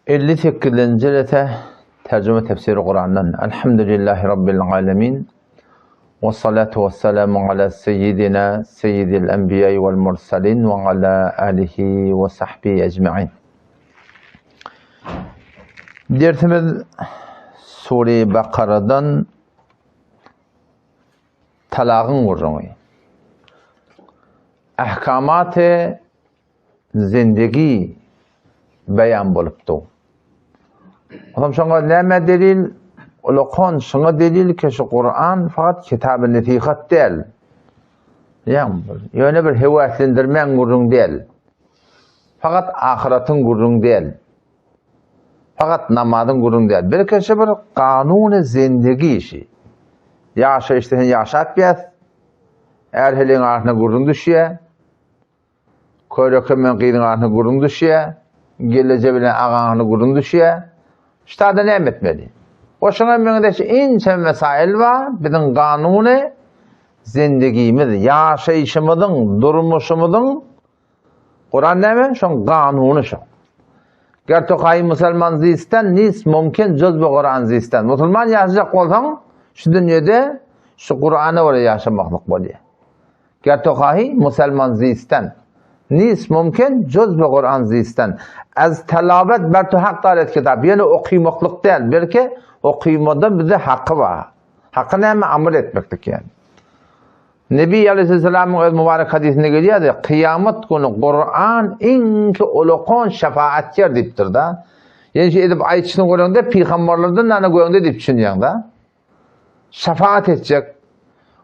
58-nji rete terjime tefsiri Kurandan. Elhamdülillahi Rabbil alemin. Ve salatu ve selamu ala seyyidina seyyidil enbiya vel mursalin ve ala alihi ve sahbihi ecmain. Dersimiz Sure Bakaradan talagyň gürrüňi. Ahkamaty zindigi beýan bolupdy. Onam şoňa näme delil? Ulakon şoňa delil ki şu Kur'an fakat kitaby nesihat däl. Ýa ýöne bir höweslendirmäň gürrüň däl. Fakat ahyratyň gürrüň däl. Fakat namazyň gürrüň däl. Belki şu bir kanuny zindigi işi. Ýaşaýyşda sen ýaşap ýas. Är heleýiň arasynda gürrüň düşýär. Köreke bilen gyzyň arasynda gürrüň düşýär. Gelneje bilen agaň arasynda gürrüň düşýär. Ştada näme etmeli? We şuňa meňzeş inçe mesail bar, biziň kanuny zindigimiz, ýaşaýşymyzyň, durmuşymyzyň Kuran näme? Şoň kanuny şo. Ger tokaýy musulman zisten nis mümkin juz bu Kuran zisten. Musulman ýaşajak bolsaň, şu dünýede şu Kurana görä ýaşamaklyk bolýar. Ger tokaýy musulman zisten nis mümkin juz bu Kuran zisten. Az telawet ber tu hak daret kitap. Ýöne okymaklyk däl, belki okymada bize haky bar. Haky näme? Amal etmeklik ýani. Nebi Aleyhisselamyň öz mübarek hadysynda gelýär, kyýamat güni Kur'an iňki ulakan şefaatçyr diýipdir-da. Ýani şu edip aýdyşyny göreňde pygamberlerden dana göňde diýip düşünýäň-da. Şefaat etjek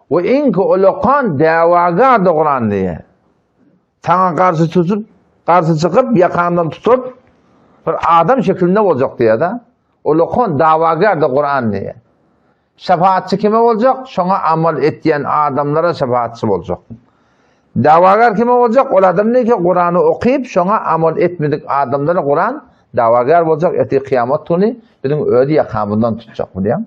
we iňki ulakan dawagar da Kur'an diýýär. Saňa garşy tutup, garşy çykyp, ýakaňdan tutup bir adam şeklinde boljak diýýär-da. Ulakan dawagar da Kur'an diýýär. Şefaatçy kime boljak? Şoňa amal etýän adamlara şefaatçy boljak. Dawagar kime boljak? Ol adam ne ki Kurany okyp, şoňa amal etmedik adamlara Kuran dawagar boljak. Ertir kyýamat güni biziň öz ýakamyzdan tutjak bilýän.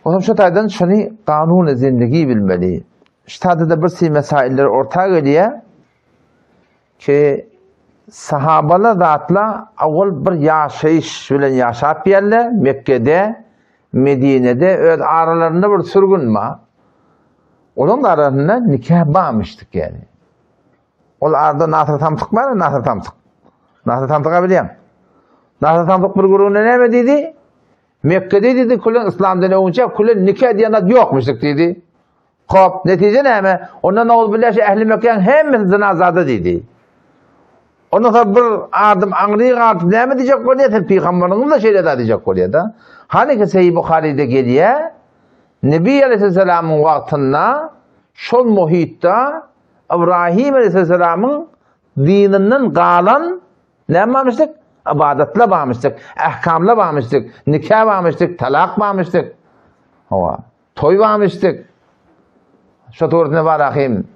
Olam şu taýdan şuny kanuny zindigi bilmeli. Şu taýda bir si mesailler orta gelýär. Ki sahabalar zatla awal bir ýaşaýyş bilen ýaşap ýerler, Mekgede, Medinede öz aralarynda bir sürgün bar. Olaryň arasynda nikah barmyşdyk ýani. Ol arada Nasyr Samsyk bar, Nasyr Samsyk. Nasyr Samsyk bilýän. Nasyr Samsyk bir gürrüňde näme diýdi? Mekgede diýdi, külen yslamdan öňçe külen nikah diýen zat ýokmuşdyk diýdi. Hop, netije näme? Ondan nauzbillah şu ähli Mekgäň hemmesi zynazada diýdi. Ondan soň bir adam aňry galyp näme diýjek bolýar? Sen pygamberiňiz de şeýle da diýjek bolýar da. Hany ki Sahih Buharyda gelýär, Nebi Aleyhisselamyň wagtynda şol muhitde Ibrahim Aleyhisselamyň dininden galan näme barmyşdyk? Ibadatlar barmyşdyk, ahkamlar barmyşdyk, nikah barmyşdyk, talak barmyşdyk. Hawa. Toý barmyşdyk. Şo töwrüsinde bar ahym.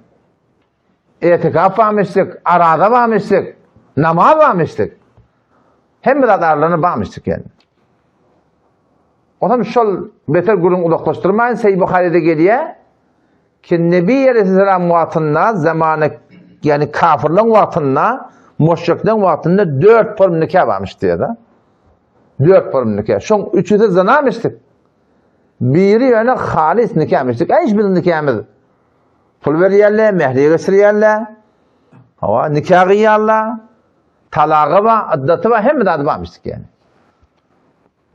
Etikaf barmyşdyk, araza barmyşdyk, namaz barmyşdyk. Hemme zat aralarynda barmyşdyk yani. Ondan şol beter gürrüň uzaklaşdyrmaýyn, Seýid Buharyda gelýär ki Nebi Aleyhisselam wagtynda zamany yani kafirleň wagtynda, müşrikleň wagtynda dört form nikah barmyş diýär. Dört form nikah. Şoň üçüsi zynamyşdyk. Biri ýöne halys nikamişdik. Äş biziň nikämiz. Pul berýärler, mehriye geçirýärler. Hawa, nika gyýarlar. Talagy bar, iddaty bar, hemme zady barmyşdyk ýani.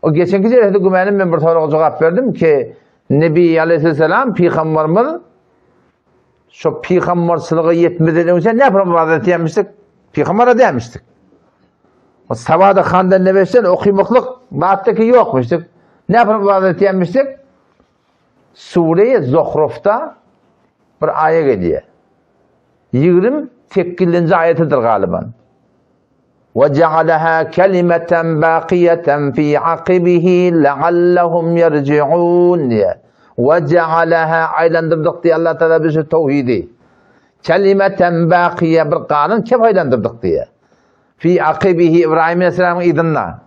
O geçenki jelesede gümänim men bir soraga jogap berdim ki Nebi aleyhisselam pygamberimiz şo pygamberçilige ýetmeden öňçe ne ibadet etmişdik? Pygambere demişdik. O Savada handan nebeşden okymaklyk zatdaki ýokmuşdyk. Ne ibadet etmişdik? Sure-i Zuhrufda bir aýa gelýär. 28-nji aýatydyr galiban. Ve cealeha kelimeten bakiyeten fi akibihi leallehum yerciun diye. Ve cealeha aýlandyrdyk diye Allah Teala bizi tauhidi. Kelimeten bakiye bir kanun kep aýlandyrdyk diye. Fi akibihi İbrahim Aleyhisselam'ın idinna.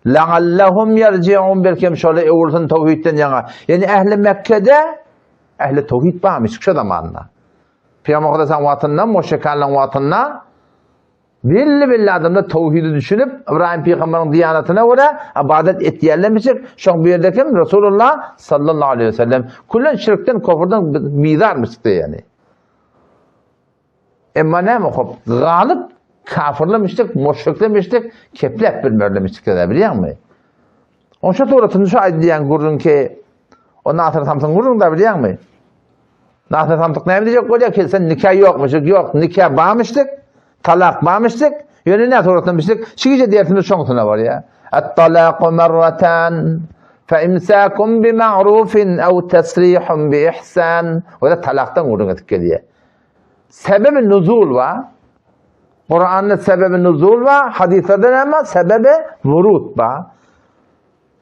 Leallehum yerciun belki şöyle öwürsin tauhidden ýaňa. Yani ehli Mekke'de ehli tauhid barmyş şu zamanda. Peygamber Aleyhisselam wagtynda, müşriklerleň wagtynda. Belli-belli adamlar towhidi düşünip, Ybraýym pygamberiň diýanatyna görä ybadat etýärlermişik. Şoň bu ýerde kim? Resulullah sallallahu aleýhi we sellem. Küllen şirkden, kofurdan bizarmyşyk diýýär. Emma näme hop, galyp kafirlemişdik, müşriklemişdik, kepläp bilmerlemişdik diýýär, bilýäňmi? Oň şu suratynda şu aýdylýan gürrüň ki, o Nasyr Samsyň gürrüň da bilýäňmi? Nasyr Samsyk näme diýjek bolýar ki, sen nika ýokmuşyk, ýok, nika barmyşdyk, talak barmyşdyk, ýöne näme suratlamışdyk? Şu gije dersimiz şoňsuna barýar. At-talaku marratan fa imsakum bi ma'rufin aw tasrihun bi ihsan. O da talakdan gürrüň edip gelýär. Sebebi nuzul bar. Kuranda sebebi nuzul bar, hadyslarda näme? Sebebi wurud bar.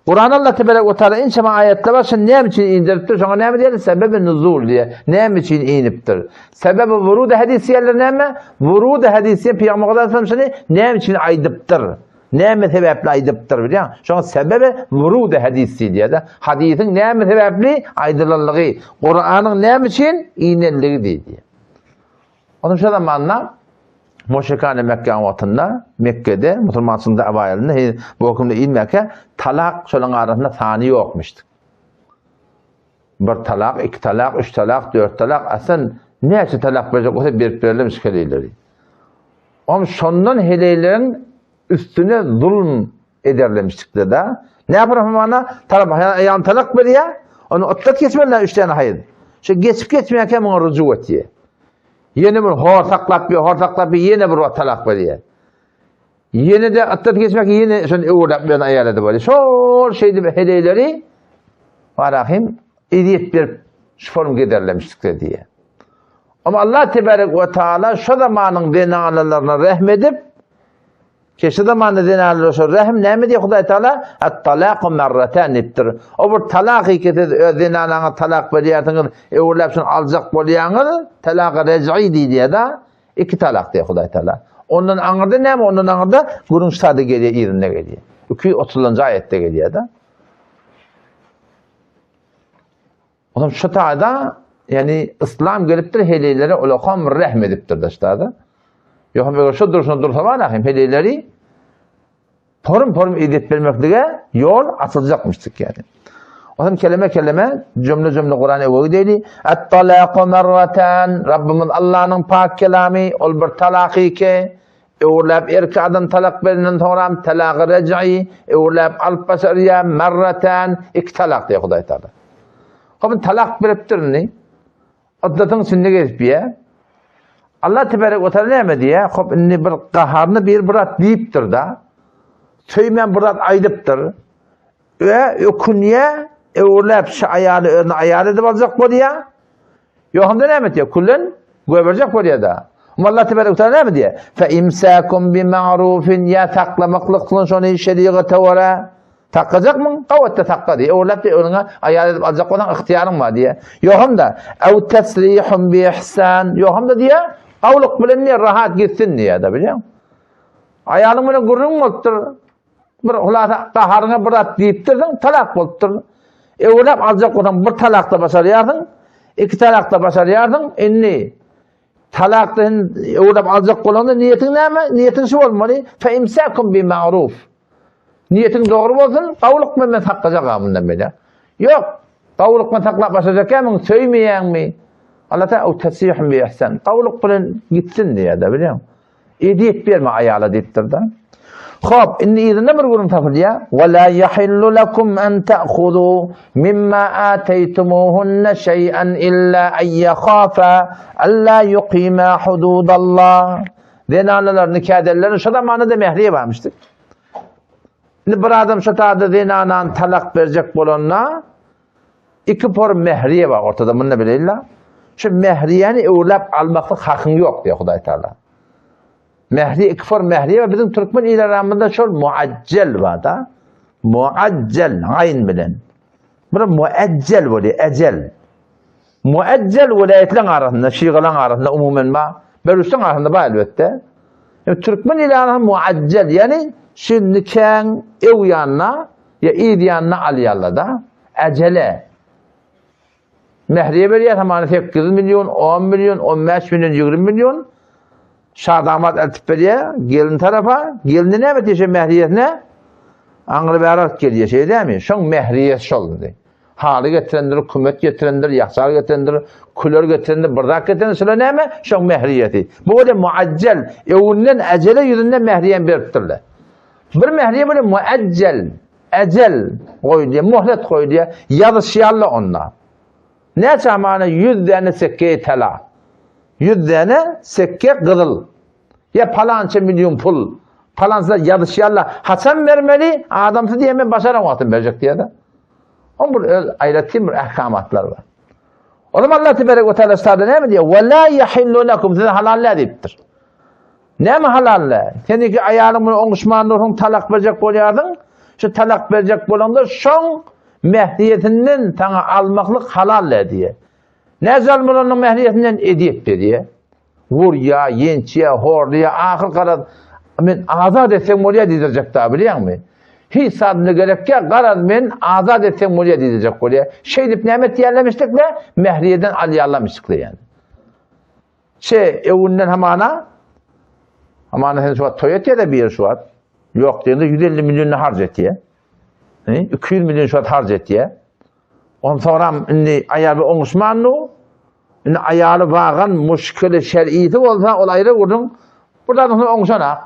Kur'an Allah tebarek ve teala inçeme ayetler var. Şimdi näme üçin indiripdir? Şoňa näme diýýär? Sebebi nuzul diýýär. Näme üçin inipdir? Sebebi wurud hadisiýeler näme? Wurud hadisiýe Peygamber aleyhisselam şunu näme üçin aýdypdyr? Näme sebäpli aýdypdyr bilýän? Şoňa sebebi wurud hadisi diýýär. Hadisiň näme sebäpli aýdylanlygy, Kur'anyň näme üçin inenligi diýdi. Onuň şu zamanda Müşrikane Mekgäň wagtynda Mekgede musulmançylygyň awaýylynda bu hökümde inmäkä talak şolaryň arasynda sany ýokmuşdy. Bir talak, iki talak, üç talak, dört talak, aslan näçe talak berjek bolsa berip berlermiş heleýleri. Om şondan heleýleriň üstüne zulm ederlemişdikler da. Ne yapar mana? Tarap aýan talak berýär. Onu otlat geçmeli üç tane haýyr. Şu geçip geçmeýärkä muňa rujuk etýär. Ýene bir hor saklap bir, hor saklap bir ýene bir talak berýär. Ýene de otlat geçmek ýene şonu öwürläp bilen aýal edip bolýar. Şol şeýdip heleýleri Barahim eziyet berip şu form giderlemişdikler diýýär. Ama Allah tebarek we taala şu zamanyň zenanalaryna rehm edip Ki şu zamanda zenanlara şo rehm näme diýýär Hudaý Taala? At-talaku marratan diýipdir. O bir talak iki siz öz zenanaňa talak berýärsiňiz, öwürläp şuny aljak bolýaňyz, talak rej'i diýýär-de. Iki talak diýýär Hudaý Taala. Ondan aňyrda näme? Ondan aňyrda gürrüň şada gelýär, yzynda gelýär. 230-njy aýatda gelýär-de. Onam şu taýda, ýani yslam gelipdir, heleýlere ulakam bir rehm edipdir daşda. Ýok, eger şu durşuna dursa bar hem heleýleri porum-porum edip bermeklige ýol açyljakmyşdyk ýani. Onam keleme keleme, jümle jümle Kur'an öwegi diýdi. At-talaqu marratan, Rabbimiz Allanyň pak kelamy, ol bir talak eke, öwürläp erki adam talak berenden soňram talagy rej'i, öwürläp alyp başarýar, marratan, iki talak diýýär Hudaý Taala. Hop talak beripdir indi. Iddatyň içinde gezip ýa. Allah tebarek we taala näme diýýär? Hop indi bir gaharyny bir bir zat diýipdir da. Söýmän bir zat aýdypdyr. We ökünýär, öwürläp şu aýaly özüne aýal edip aljak bolýar. Ýok onda näme etýär? Küllen goýberjek bolýar-da. Amma Allah tebarek we taala näme diýýär? Fe imsakum bi ma'rufin ýa saklamaklyk bilen şony şeriýata görä saklajakmyň? Gabatda sakla diýýär. Öwürläp diýýär, özüňe aýal edip aljak bolsaň ygtyýaryň bar diýýär. Ýok onda ew tasrihun bi ihsan. Ýok onda diýýär, gawlyk bilen diýýär, rahat gitsin diýýär-de, bilýäň. Aýalyň bilen gürrüň bolupdyr. Bir hulasa gaharyňa bir zat diýipdirsiň, talak bolupdyr. Öwürläp aljak bolsaň bir talakda başarýarsyň, iki talakda başarýarsyň. Indi talakda öwürläp aljak bolanda niýetiň näme? Niýetiň şu bolmaly. Fe imsakum bi ma'ruf. Niýetiň dogry bolsun, gawulyk men saklajak mundan beýläk. Ýok, gawulyk men saklap başarjak ýamyň, söýmeýäňmi? Allah ta tasihun bi ihsan. Gawulyk bilen gitsin diýýär-de, bilýäň. Ezýet berme aýala diýipdir-de. Hop, indi yzynda bir gürrüň tapylýar. Wa la yahillu lakum an ta'khuzu mimma ataytumuhunna şeý'an illa an yakhafa alla yuqima hududallah. Zenanalar nikah edenlerin şo zamanda mehriye barmyşdy. Indi bir adam şo taýda zenanany talak berjek bolanda Iki por mehriye bar ortada, muny bileýin-le. Şu mehriyeni öwürläp almaklyk hakyň ýok diýýär Hudaý Taala. Mehriye, iki por mehriye bar. Biziň türkmen il aramyzda şol muajjel bar da. Muajjel, aýn bilen. Bir muajjel bolýar, ejel. Muajjel welaýatlaryň arasynda, şygalaryň arasynda umuman bar. Beluşlaryň arasynda bar elbetde. Yani türkmen il arasynda muajjel, ýani şu nikaň ew ýanyna Ýa yz ýanyna alýarlar-da. Äjele. Mähriye berýär hamana 8 million, 10 million, 15 million, 20 million. Şa damat eltip berýär, gelin tarapa, gelni näme etýär şo mähriýesine? Aňry bäri alyp gelýär, şeýle dälmi? Şoň mähriýesi şol indi. Haly getirendir, kümet getirendir, ýasar getirendir, küler getirendir, bir zat getirendir, şular näme? Şoň mähriýesi. Bu bolýar muajjel, öwünden ejele ýüzünden mähriýäni beripdirler. Bir mähriýe bolýar muajjel, ejel goýulýar, muhlet goýulýar, ýazyşýarlar onda. Näçe amana 100 däne sekge tala. 100 däne sekge gyzyl. Ýa palança million pul. Palança ýazyşýarlar. Haçan bermeli? Adamsy diýen men başaran wagtym berjek diýýär. Oň bir öz aýratyn bir ahkamatlary bar. O zaman Allah tebarek we taala ştada näme diýýär? Ve la yahillu lekum size halal däl diýipdir. Näme halal däl? Sen iki aýalyň bilen oňuşman dursuň, talak berjek bolýarsyň. Şu talak berjek bolanda şoň mähriýetinden saňa almaklyk halal däl diýýär. Näçe almalanyň mähriýetinden edip diýýär. Wurýa, ýençýä, horlaýa, ahyr garaz, men azat etseň bolýa diýdirjek da, bilýäňmi? Hiç zadyna gerek ýok, garaz men azat etseň bolýa diýdirjek bolýa. Şeýdip näme etýärlemişdikle? Mähriýeden alýarlamışdykle ýani. Şe öwünden hamana hamana sen şu wagt toý etýär-de bir şu wagt. Ýok diýende 150 millionyny harç etýär. 200 million şu wagt harç etýär. Onsoňam indi aýaly oňuşmandy. Indi aýaly bagan muşkili şer'isi bolsa, ol aýry gürrüň. Bir zadyň soň oňşanak.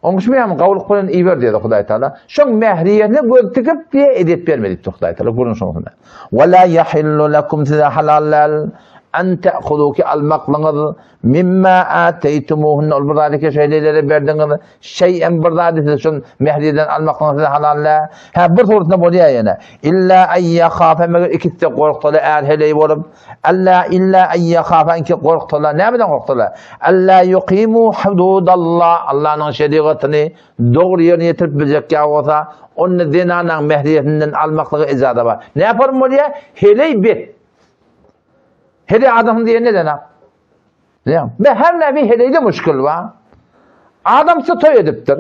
Oňuşmaýarmy? Gawulyk bilen iber diýdi Hudaý Taala. Şoň mähriýesine göz tikip diýe edep berme diýipdir Hudaý Taala. Gürrüň şoň. Wa la yahillu lakum size halal däl an ta'khudhu ki almaklyňyz mimma ataytumuhun ol bir zady ki şeýlelere berdiňiz Şeý'en bir zady siz şol mähriden almaklygyňyz size halal däl. Hä, bir suratynda bolýar ýene. Illa an ýahafa meger ikisi-de gorksalar är-heleý bolup. Alla illa an ýahafa inki gorksalar. Nämeden gorksalar? Alla ýukimu hududallah. Allanyň şerigatyny dogry ýerine ýetirip biljek ýa bolsa, onda zenanaň mähriyetinden almaklyga ijaza bar. Näme bolýar? Heleý bet. Heleý adamsyn diýen neden? Be her näbi heleýde muşkil bar. Adamsy toý edipdir.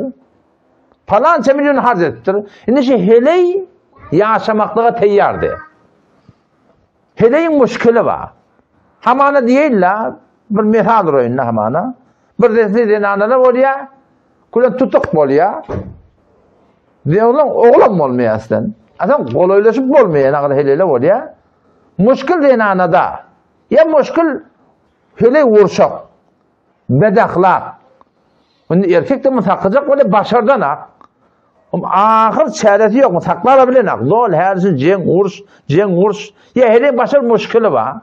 Palança million harç edipdir. Indi şu heleý ýaşamaklyga teýýardy. Heleýiň muşkili bar. Hamana diýeýin-la, bir mesal uraýyn-da hamana. Bir desi zenanalar bolýar, külen tutuk bolýar. Oglan oglan bolmaýar aslan. Aslan golaýlaşyp bolmaýar, ýa heleýle bolýar. Muşkil zenanada. Ýa muşkil Heleý gurçak. Bedahlak. Indi erkek de muny saklajak bolýar, başardanak. Ahyr çäresi ýok, muny saklap bilenak. Zol hersi jeň, uruş, jeň, uruş. Ýa heleý başar muşkili bar.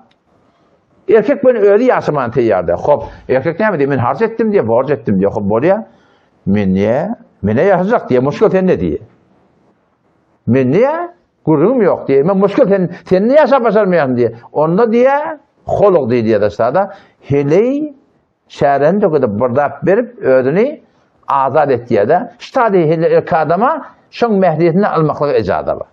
Erkek bilen özi ýaşaman teýýarda. Hop, erkek näme diýýär? Men harç etdim diýýär, borç etdim diýýär. Hop, bolýar. Men diýýär, men ýaşajak diýýär, muşkil sende diýýär. Men diýýär, Gürrüňim ýok diýýär. Men muşkil sen sen ne ýaşap başarmaýarsyň diýýär. Onda diýýär, holuk diýýär daşda. Heleý şäherden döküdip bir zat berip özüni azat etýär-de. Ştady heleý erkek adama şoň mähriýetini almaklyga ejaza bar.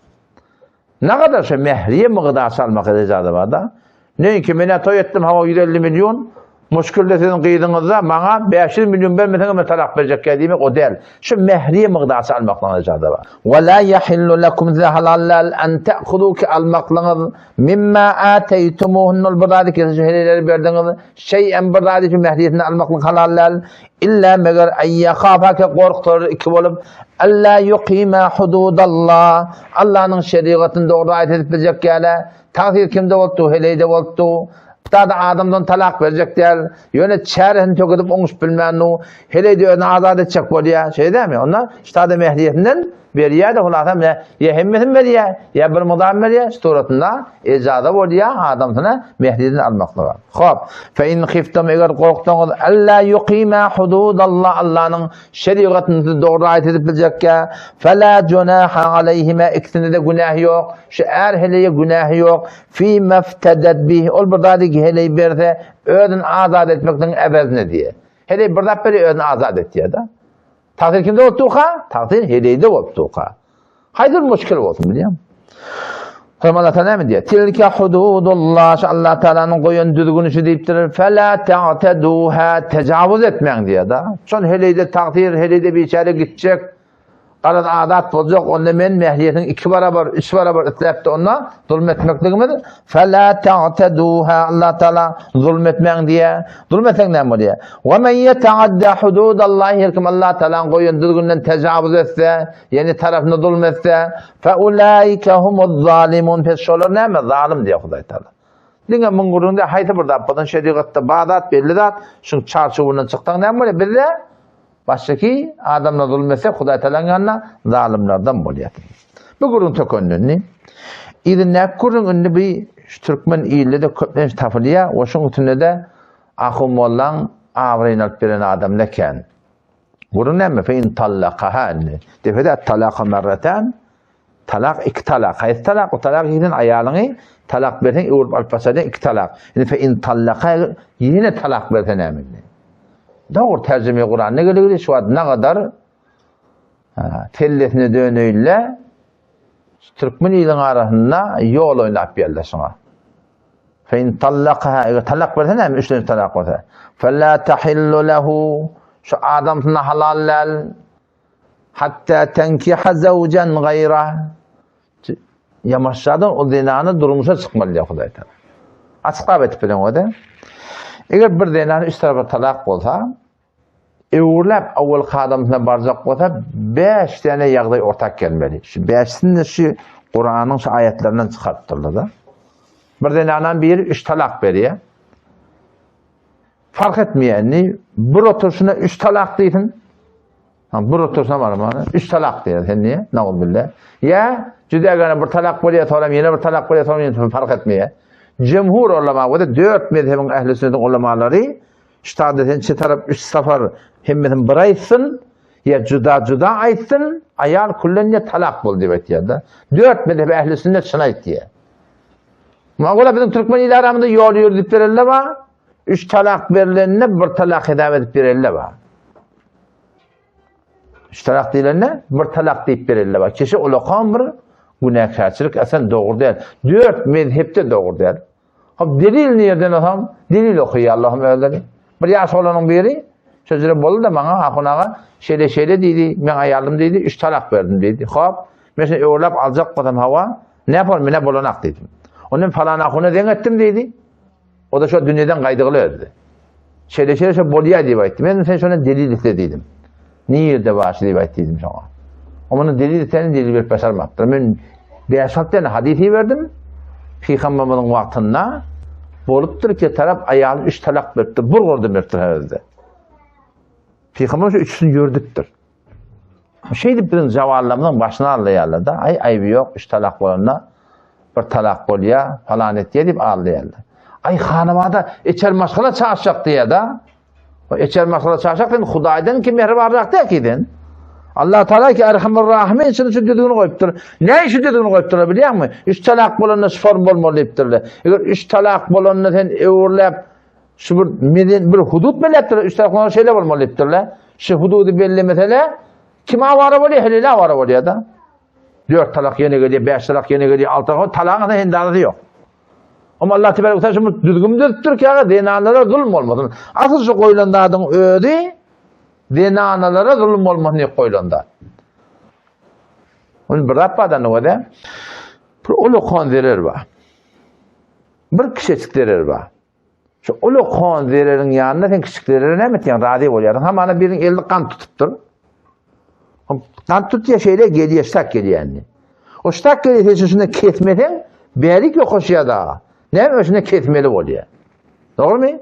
Nagadar şo mähriýe mygdar çalmaklyga ejaza bar-da. Neňki men-ä toý etdim hawa 150 million, muşkilde siziň gyzyňyzda maňa 500 million bermeseňem men talak berjekkä diýmek o däl. Şu mähriýe mygdarça almaklygyňyza ijaza bar. Wa la yahillu lekum size halal däl an ta'khudhu ki almaklygyňyz mimma ataytumuhunna ol bir zady ki siz heleýlere berdiňiz şeý'en bir zady şu mähriýesini almaklyk halal däl illa meger an yakhafa ki gorksalar iki bolup alla yuqima hududallah Allanyň şerigatyny dogry raýat edip biljek ýaly Tagsyr kimde bolupdy, heleýde bolupdy. Ptada adamdan talak berjek däl. Ýöne çäresini töküdip oňuşyp bilmändu. Heleýde özüni azat etjek bolýar. Şeýle dälmi? Onda ştada mähriýetinden berýär-de, hulasa mine ýa hemmesini berýär, ýa bir mugdaryny berýär. Şu suratynda ejaza bolýar adamsyna mähriýetini almaklyga. Hop. Fe in hiftum eger gorksaňyz alla yuqima hududallah Allanyň şerigatyny siz dogry raýat edip biljekkä, fela junaha aleyhima ikisinde-de günähi ýok. Şu är heleýe günähi ýok. Fi meftedet bih ol bir zady ki heleý berse özüni azat etmekligiň ebezine diýe. Heleý bir zat berýär özüni azat etýär-de. Tagsyr kimde bolup durka? Tagsyr heleýde bolup durka. Haýsy bir muşkil bolsun bilýäňmi? Soň Allah Taala näme diýýär? Tilke hududullah, şu Allah Taalanyň goýan düzgüni şu diýipdir. Fela ta'teduha, tejawuz etmäň diýýär-de. Şol heleýde tagsyr, heleýde biçäre gitjek. Garaz azat boljak, onda men mähriýetiň iki barabar, üç barabar isläpdi onda zulm etmekligimiz. Fela ta'taduha Allah Taala zulm etmäň diýýär. Zulm etseň näme bolýar? Wa men yeta'adda hududallahi her kim Allah Taalanyň goýan düzgüninden tejawuz etse, ýagny tarapyna zulm etse, fe ulaika humuz zalimun. Pes şolar näme? Zalym diýýär Hudaý Taala. Diňe muň gürrüňde haýsy bir zat bolsun, şerigatda bar zat, belli zat, şuň çarçuwyndan çyksaň näme bolýar? Bizde Başdaky adamlar zulum etse, Hudaý Tagalaň ýanynda zalymlardan bolýar. Bu gürrüň tökendi indi. Yzyndaky gürrüň indi bi şu türkmen ilde-de köplenç tapylýar we şuň üstünde-de Ahun mollaň abraýyny alyp beren adamlar kän. Gürrüň näme? Fe in tallakaha indi. Depede at-talaka merreten. Talak iki talak. Haýsy talak? O talak ýene aýalyňy talak berseň öwrüp alyp başladýan iki talak. Indi fe in tallaka ýene talak berse näme indi? Dogry terjime Kuranda geligdi şu wagt nagadar tellesine döneýinle türkmen iliň arasynda ýol oýnap ýerler şuňa. Fe in tallakaha eger talak berse näme? Üçlenji talak bolsa. Fe la tahillu lehu şu adamsyna halal däl. Hatta tenkiha zawjan gaýra. Ýamaşjadan o zenana durmuşa çykmaly diýýär Hudaý Taala. Açyklap aýdyp bilen o-da. Eger bir zenany üç tarapa talak bolsa, öwrüläp awalky adamsyna barjak bolsa, 5 däne ýagdaý ortak gelmeli. Şu bäşisini şu Kuranyň şu aýatlaryndan çykarypdyrlar-da. Bir zenandan biri üç talak berýär. Fark etmeýär indi. Bir oturşyna üç talak diýsin. Ha, bir oturşyna bar mana. Üç talak diýer sen niýe? Nauzbillah. Ýa jüdä gene bir talak bolýar, soňra ýene bir talak bolýar, soňra ýene fark etmeýär. Cemhur ulama we dört mezhebiň ähli sünnetiň ulamalary ştada sen çi tarap üç safar hemmesini bir aýtsyn, ýa juda juda aýtsyn, aýal küllen ýa talak bol diýip aýtýar-da. Dört mezhep ähli sünnet şuny aýtýar. Muňa görä biziň türkmen il aramyzda ýol ýöredip berenler bar. Üç talak berlende bir talak hesap edip berende bar. Üç talak diýlende bir talak diýip berende bar. Kişi ulakan bir günäkärçilik esen dogry däl. Dört mezhepde dogry däl. Hop delil nirden alsam, delil okaýar Allahym özleri. Bir ýaş oglanyň biri şo boldy da maňa Ahun aga şeýle şeýle diýdi, men aýalym diýdi, üç talak berdim diýdi. Hop, men şeýle öwrüläp aljak bolsam hawa, ne yapalım, mine bolanak diýdim. Ondan falan ahuna deň etdim diýdi. O da şo dünýeden gaýdygyly özdi. Şeýle şeýle şo bolýar diýip aýtdy. Men sen şona delil isle diýdim. Nirde bar diýip aýtdy diýdim şoňa. O muny delil isläni delil berip başarmapdyr. Men 5-6 tane hadisi berdim. Pygamberimiziň wagtynda bolupdyr ki tarap aýalyny 3 talak beripdir. Bir gordum beripdir özde. Pygamber şu üçüsini ýördüpdir. Şeýdip biziň jawallarymyzyň başyny aldaýarlar-da, aý aýby ýok, üç talak bolanda bir talak bolýar, falan etýär diýip aldaýarlar. Aý hanabada içer maşgala çaşjak diýýär-da. O içer maşgala çaşjak sen Hudaýdan ki mähribanrak däl ki sen. Allah Taala ki Erhamur Rahimin şuny şu düzgüni goýupdyr. Näme şu düzgüni goýupdyr bilýäňmi? Üç talak bolanda şu form bolmaly diýipdirler. Eger üç talak bolanda sen öwürläp Şu bir meden bir hudut belläpdir. Üç tarapdan şeýle bolmaly diýipdirler. Şu hududy bellemesele kim awara bolýar, helele awara bolýar da. Dört talak ýene gelýär, bäş talak ýene gelýär, alty talak, talagyň hendazasy ýok. Amma Allah tebarek taala şu düzgün düzüpdir ki, aga zenanlara zulm bolmasyn. Asyl şu goýlan zadyň özi zenanalara zulm bolmasyn diýip goýlan zat. Ony bir zat bar da öde. Bir uly zerer bar. Bir kişeçik zerer bar. Şu uly kon zereriň ýanynda sen kiçik zerere näme etýäň? Razy bolýarsyň. Hamana biriniň elini gan tutupdyr. Gan tutýar şeýle gelýär, ştak gelýär indi. O ştak gelýär, sen şunda kesmeseň, bärik ýokaşýar da. Näme şunda kesmeli bolýar. Dogrumy?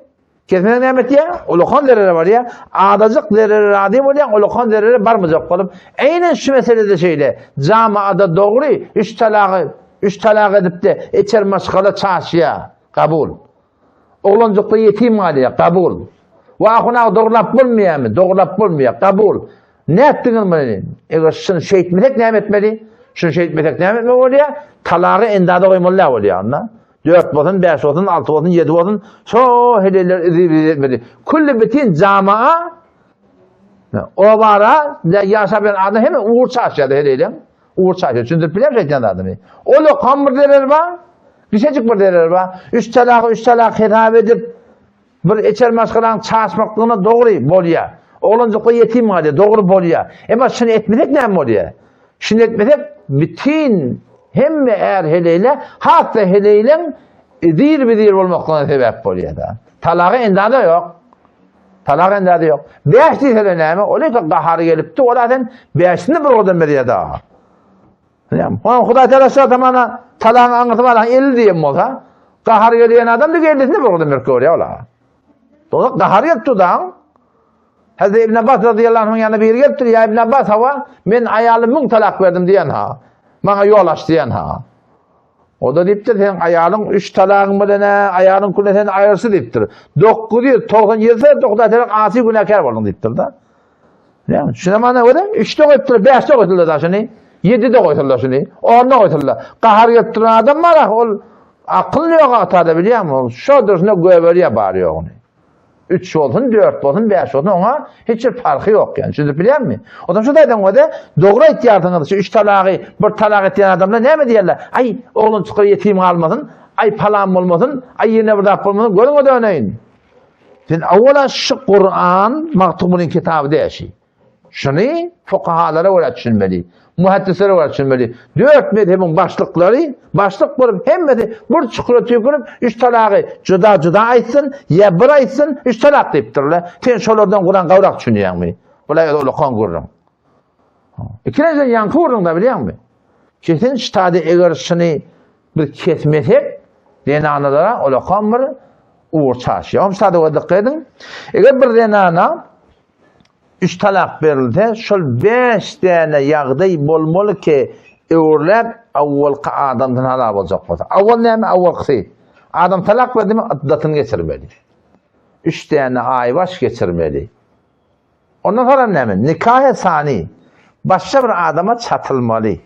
Kesmeseň näme etýär? Uly kon zerere barýar. Adajyk zerere razy bolýaň, uly kon zerere barmajak bolup. Eýnen şu meselede şeýle. Jamaada dogry, üç talagy, üç talak edip-de, içer maşgala çaşýar. Kabul. Oglanjykda ýetim galýar. Kabul. Wah, ony dogrulap bolmaýarmy? Dogrulap bolmaýar. Kabul. Nätdiňiz muny? Eger şuny şeýtmesek näme etmeli? Şuny şeýtmesek näme etmeli bolýar? Talagy endada goýmaly däl bolýar onda. 4 bolsun, 5 bolsun, 6 bolsun, 7 bolsun, şo heleýler yzy etmeli. Külli bitin jamaa obara ýaşap ýören adam hemme ugur çaşýar heleýleň. Ugur çaşýar. Düşündirip bilýärmi şeýtan zadyny? Ol okam bir zerer bar. Kişejik bir zerer bar. Üç talagy üç talak hesap edip bir içer maşgalaň çaşmaklygyna dogry bolýar. Oglanjyklar ýetim galýar, dogry bolýar. Emma şuny etmesek näme bolýar? Şuny etmesek bütin hemme är heleýle, hat-da heleýleň zir-bizir bolmaklygyna sebäp bolýar-da. Talagy endada ýok. Talak endada ýok. Bäş diýseler näme? Ol ýeke gahary gelipdi, ol sen bäşini bir odan berýär da. Näme? Onuň Hudaý Teala şu zamana talagyň aňyrsy bar, 50 diýen bolsa, gahary gelýän adam da ellisini bir odan berip görýär ola. Dogry, gahary gelipdi da. Hazreti Ibn Abbas radıyallahu anhuň ýanyna biri gelipdir, ýa Ibn Abbas hawa, men aýalyma 1000 talak berdim diýen ha. Maňa ýol aç diýen ha. O-da diýipdir, seň aýalyň üç talagyň bilen-ä aýalyň küle seni aýyrsy diýipdir. 997 sebäpli Hudaý Teala asy günäkär bolduň diýipdir-de. Näme? Şuna mana görä, üçde goýupdyr, bäşde goýsunlar da şuny, ýedide goýsunlar şuny, onda goýsunlar. Gahar gelip duran adam bar, ol akyl ýok atada bilýäňmi? Ol şo durşuna göberýär bar ýoguny. Üç bolsun, dört bolsun, bäş bolsun oňa hiç bir parhy ýok ýani. Düşündirip bilýärmi? O zaman şu taýdan göre dogry aýtýarsyňyz şu üç talagy bir talak etýän adamlar näme diýerler? Aý, oglan çykar ýetim galmasyn, aý palan bolmasyn, aý ýene bir zat bolmasyn, görüň o döneýin. Sen awwala şu Kur'an Magtymgulyň kitaby däşi. Şuny fukahalara görä düşünmeli. Muhaddislere görä düşünmeli. Dört mezhebiň başlyklary başlyk bolup hemmesi bir çukura tüýkürip üç talagy juda-juda aýtsyn, ýa bir aýtsyn, üç talak diýipdirler. Sen şolardan Kuran gowrak düşünýäňmi? Bular öz ulakan gürrüň. Ikilenji ýaňky gürrüňde bilýäňmi? Kesin ştady eger şuny biz kesmesek, zenanalara ulakan bir ugur çaşýar. Oňa ştada dikkat ediň. Eger bir zenana Üç talak berilse, şol bäş däne ýagdaý bolmaly ki, öwrüläp, awwalky adamdan halal boljak bolsa. Awwal näme? Awwalkysy. Adam talak berdimi, yddatyny geçirmeli. Üç däne aýbaş geçirmeli. Ondan soňra näme? Nikahe sani. Başga bir adama çatylmaly.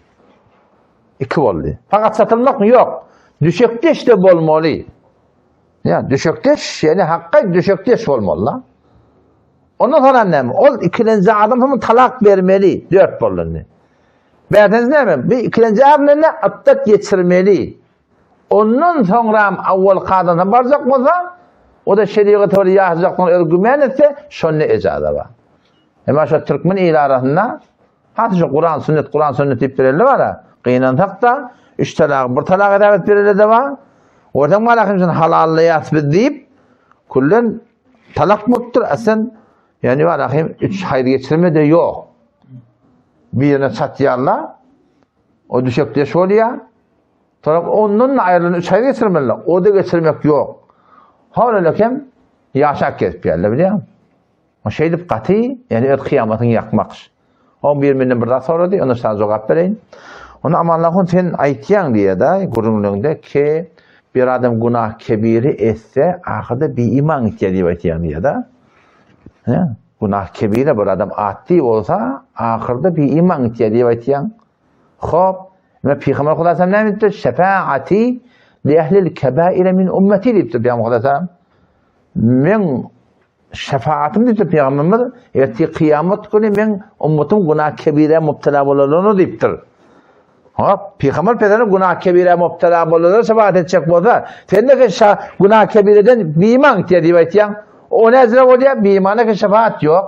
Iki boldy. Fakat çatylmakmy? Ýok. Düşekdeş-de bolmaly. Ýa düşekdeş, ýani hakka düşekdeş bolmaly-la. Ondan soňra näme? Ol ikilenji adam hem talak bermeli. Dört boldy indi. Bäşinji näme? Bir ikilenji adam bilen iddet geçirmeli. Ondan soňra hem awwal kadana barjak bolsa, o da şerigat bir ýaşajakdygyny öz güman etse, şonda ejaza bar. Emma şu türkmen il arasynda has şu Kuran sünnet, Kuran sünnet diýip bereli bar. Gynansak da üç talak, bir talak edip bereli de bar. Oradan malakym sen halallaýas biz diýip, küllen Talak bolupdyr, aslen ýani bar ahim üç haýyr geçirme de ýok. Birine çatýarlar. O düşekdeş bolýar. Sonra ondan da aýrylan üç haýyr geçirmeliler. O da geçirmek ýok. Hawlala kem ýaşap gezip ýerler bilýän. O şeýdip gaty, ýani öz kyýamatyňy ýakmak. O bir menden bir zat sorady, onda sana jogap bereýin. Onda Amanlahun sen aýtýaň diýýär-de, gürrüňleňde ki, bir adam günah kebiri etse, ahyrda biiman gitýär diýip aýtýaň diýýär-de. He, günah kebire bir adam atdy bolsa, ahyrda biiman gitýär diýip aýtýaň. Hop, we Pygamber Hudaý näme diýipdir? Şefaati li ehlil kebaire min ummeti diýipdir Pygamber Hudaý. Men Şefaatym diýipdir Pygamberimiz, ertir kyýamat güni meň ummatym günah kebirä mubtela bolanlaryna diýipdir. Hop, Pygamber pederine günah kebirä mubtela bolanlara şefaat etjek bolsa, sen de şa günah kebireden biiman gitýär diýip aýtýaň. O näzire bolýar? Biimana ki şefaat ýok.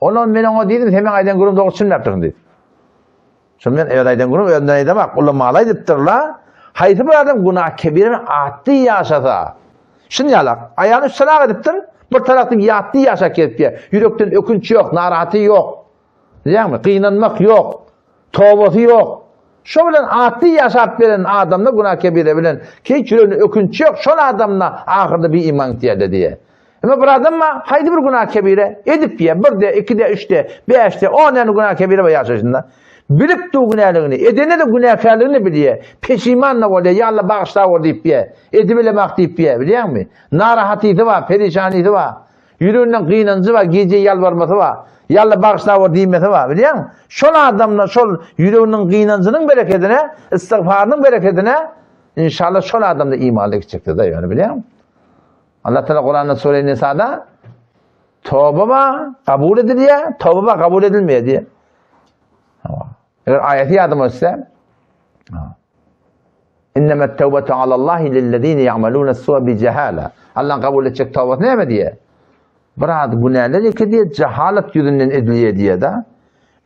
Ondan men oňa diýdim, sen meň aýdan gürrüňimi dogry düşünmäpdirsiň diýip. Şony men öz aýdan gürrüňim özümden aýdamak, ulamalar aýdypdyrlar, haýsy bir adam günah kebireni atdy ýaşasa, şuny ýalak, aýalyny üç talak edipdir, bir talakdan ýatdy ýaşap gezipdir, ýürekden ökünç ýok, narahaty ýok, bilýäňmi, gynanmak ýok, tobasy ýok, şo bilen atdy ýaşap beren adamda günah kebire bilen hiç ýüreginde ökünç ýok, şol adamda ahyrda bir iman gitýär-de diýýär. Emma bir adam bar, haýsy bir günah kebire edip ýa, bir de, iki de, üç de, bäş de, on däne günah kebire bar ýaşaýşynda. Bilip dur günäligini, edende de günäkärligini bilýär, peşiman da bolýar, ýa Alla bagyşla bor diýip ýa, edibilemak diýip ýa, bilýäňmi? Narahatysy bar, perişanysy bar, ýüreginden gynanjy bar, gije ýalbarmasy bar, ýa Alla bagyşla bor diýmesi bar, bilýäňmi? Şol adamda şol ýüreginiň gynanjynyň berekedine, istigfarynyň berekedine, inşallah şol adamda imanly gitjekdir-de, ýöne bilýäňmi? Allah Teala Kuranda Sure Nisa'da toba ba kabul edilýär, toba ba kabul edilmeýär diýýär. Eger aýaty ýadyma düşse, Innemet tawbatu alallahi lillezine ya'maluna su'a bi jahala. Allah'ın kabul etjek tawbasy näme diýýär? Biraz günäler eke diýe jahalat ýüzünden edilýär diýe-de.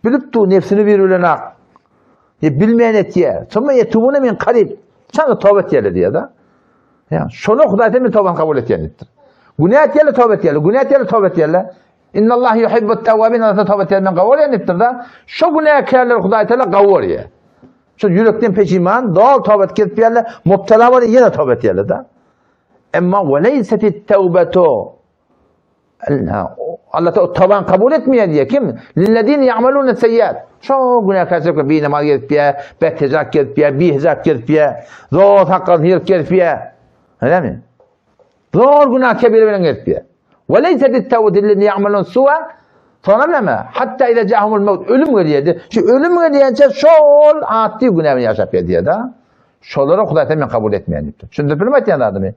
Bilip dur nefsini bir bilen ak. Ýa bilmeýän etýär. Soňra ýetubuna men karib. Çaňa toba etýärler diýe-de. Ýa şolar Hudaý sen tobany kabul etýän diýipdir. Günä etýärler toba etýärler. Günä etýärler toba etýärler. Innallaha yuhibbut tawwabin Allah toba etýär men kabul edýän diýipdir-de. Şo günäkärler Hudaý Teala kabul edýär. Şo ýürekden peşiman, doly toba etip gelip ýerler, mubtala bolýar, ýene toba etýärler-de. Emma weleýsetit tawbatu Allah ta toban kabul etmeýär diýýär. Kim? Lillezine ya'maluna seyyiat. Şo günäkärçilik bilen binamaz gezip ýa, bethijap gezip ýa, bihijap gezip ýa, zor sakgal syryp gezip ýa. Öylemi? Zor günah kebire bilen gezip ýa. Weleýsetit tawbatu lillezine ya'maluna su'a Sonra näme? Hatta ile cahumul mevt ölüm gelýärdi. Şu ölüm gelýänçe şol atdy günä bilen ýaşap ýa-da. Şolary Hudaý men kabul etmeýän diýipdir. Düşündirip bilmän aýtýan zadymy.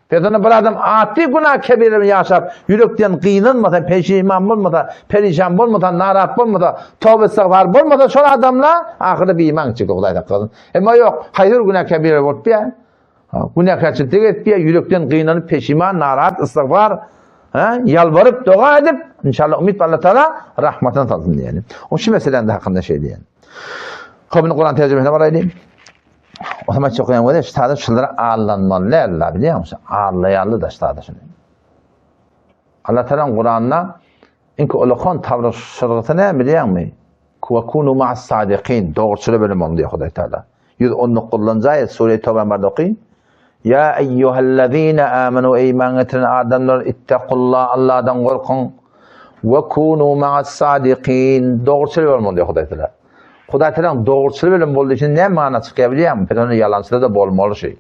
Peygamber bir adam atdy günah kebire bilen ýaşap, ýürekden gynanmasa, peşiman bolmasa, perişan bolmasa, narahat bolmasa, toba istagfar bolmasa, şol adamlar ahyrda biiman gitjek Hudaý saklasyn. Emma ýok, haýyr günah kebire bolup ýa. Günäkärçilik edip ýa ýürekden gynanyp, peşiman, narahat, istagfar, ha, ýalbaryp, doga edip, inşallah umyt Allah Taala rahmatyny salsyn diýeli. O şu meseläniň hakynda şeý diýen. Kabul Kur'an terjimesine baraýly. O zaman çok önemli wede ştada şulara allanmaly däl, bilýär musun? Allaýarly da ştada şuny. Allah Taala Kur'anda iňki ulakan tabşyrgysy näme bilýärmi? Wa kunu ma'as sadikin. Dogruçylar bilen boluň diýýär Hudaý Taala. 119-njy aýat Sure Tawba barda oky. Ya eyyuhellezine amenu iman getiren adamlar ittakullah Allahdan gorkuň. Ve kunu ma'as sadikin. Dogruçylar bolmaly diýýär Hudaý Taala. Hudaý Taala dogruçylar bilen boldy üçin näme mana çykýar bilýärmi? Pes ony ýalançylar da bolmaly şey.